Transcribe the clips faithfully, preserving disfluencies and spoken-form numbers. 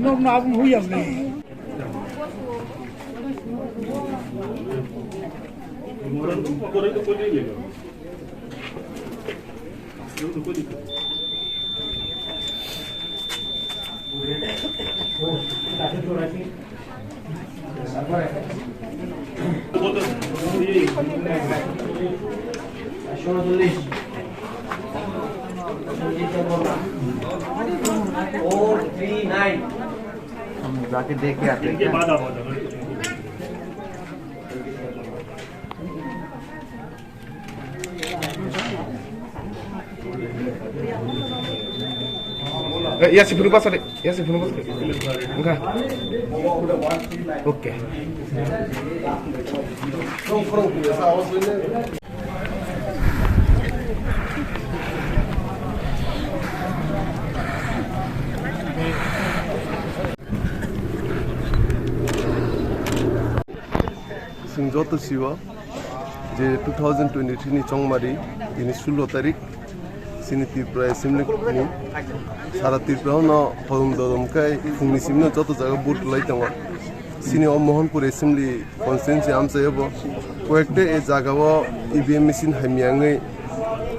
Nok na abung huyam ni. Four three nine। हम जाके देख के आते हैं। Eh, ya si phunu pasade, ya si phunu pasade. Enggak. Oke. Chwng joto siwo je two thousand twenty-three ni chongmari tini sullo tarik chini Tripura Assembly ni sara Tripura no hodom dodom khe phungni simi no joto jaga vote lai tongo. Chini o Mohanpur Assembly constituency amchaio bo koyekta e jaga o E V M machine hamya wngwi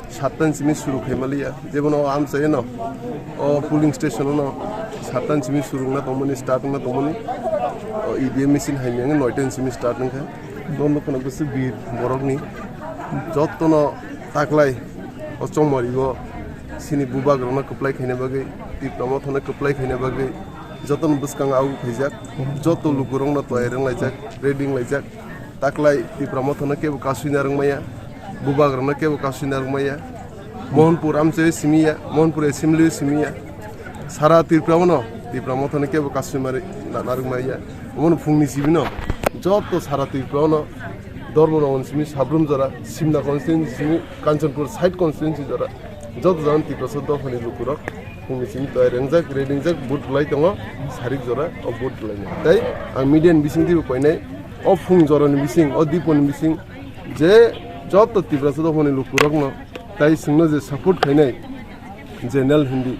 satta ni simi suru khaimaliya. Jebono o amchaio no o polling station no satta ni simi suru wngna tongmani, start wngna tongmani, o E V M machine hamya wngwi noita ni simi start wngkha. Dondo kheno bwswk bir borokni jotono taklai o chongmari o chini bubagrokno kwplai khaina bagwi, Tipra Mothano kwplai khaina bagwi jotono bwskango au khaijak, joto lukurokno toyar wnglaijak, ready wnglaijak. Taklai Tipra Mothano kebo kasui narwk maya, bubagrokno kebo kasui narwk maya, Mohanpur amchaio simiya, Mohanpur Assembly o simiya, sara Tripura o no Tipra Mothano kebo kasui mari na-, narwk maya. Omono phungni simi no joto sara Tripura o no Dharmanagar simi Sabrum jora, Simna constituency simi Kanchanpur side constituency jora, joto jagani Tiprasa dophani lukurok phungni simi toyar wngjak, ready wngjak, vote rwlai tongo, sarik jora o vote rwlainai. Tai ang media ni bising twibo koinai, o phung jorani bising, o diponi bising, je joto Tiprasa dophani lukurokno tai chwngno je support khainai, General Hindi,